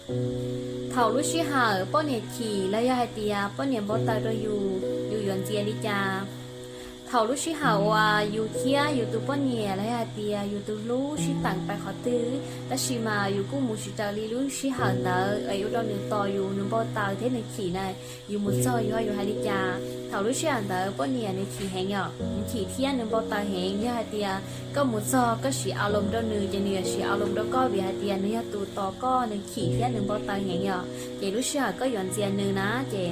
Thaum lub sij hawm poj niam chim los yog hais tias poj niam npau taws rau yus, yus yuav ntxias li cas? Thaum lub sij hawm uas yus thiab yus tus poj niam los yog hais tias yus tus hlub sib teem pais qhov twg, tab sis mas yus kuj mus tsis raws li lub sij hawm ntawd es ua rau nws tos yus, nws npau taws thiab nws chim na, yus mus txog yus ho yuav hais li cas? Thaum lub sij hawm ntawd poj niam nws chim heev yom, nws chim thiab nws npau taws heev. Yog hais tias koj mus txog koj siv a loos rau nws ces nws yuav siv a loos rau koj, vim hais tias nws yog tus tos koj, nws chim thiab nws npau taws heev yom. Ces lub sij hawm koj yuav ntxias nws na, ces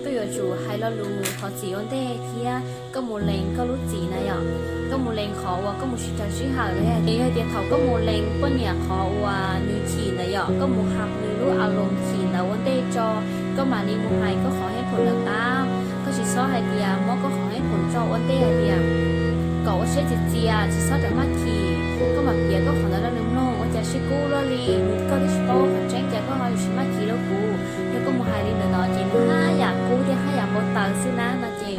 koj yuav tsum hais lo lus thov txim ua ntej thiab koj mus lees koj lub txim na yom. Koj mus lees qhov uas koj mus sib raws sij hawm los yog tias thaum koj mus lees poj niam qhov uas nws chim ntawd yom, koj mus hais nws lub a loos chim ntawd ua ntej tso, koj mam li mus hais koj qhov heej phoom ntawm qab. Koj tsis txhob hais tias muab koj qhov heej phoom tso ua ntej hais tias kom ua siab txias txias, tsis txhob rawm maj chim. Koj mam piav koj qhov ntawd rau nws mloog, ua cas sib kub luaj li, koj twb tsis paub qhov tseeb cas koj ho yuav tsis maj chim rau kuv. Yog koj mus hais li ntawd no ces nws haj yam kub thiab haj yam npau taws xwb na no ces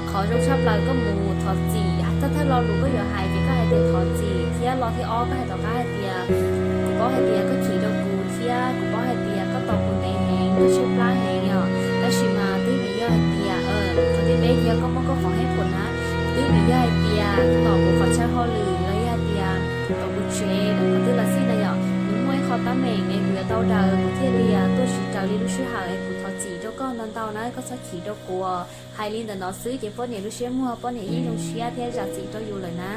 qhov zoo tshaj plaws koj mus thov txim, thawj thawj lo lus koj yuav hais ces koj hais tias thov txim thiab lo thib ob koj hais tom qab hais tias kuv paub hais tias koj chim rau kuv thiab kuv paub hais tias koj tos kuv ntev heev, koj tshaib plab heev yom, tab sis mas twb vim yog hais tias qhov thib peb yog koj muab koj qhov heej phoom na, twb vim yog hais tias tos kuv qhov chaw hauj lwm los yog hais tias tos kuv tsev qhov twg los xij na yom, nws muaj ib qho tab meeg es kuv yuav tau daws kuv thiaj li tuaj tsis raws li lub sij hawm es kuv thov txim rau koj ntau ntau na, koj txhob chim rau kuv. Hais li ntawd no xwb ces poj niam lub siab muag, poj niam yeej zoo siab thiab zam txim rau yus lawm na.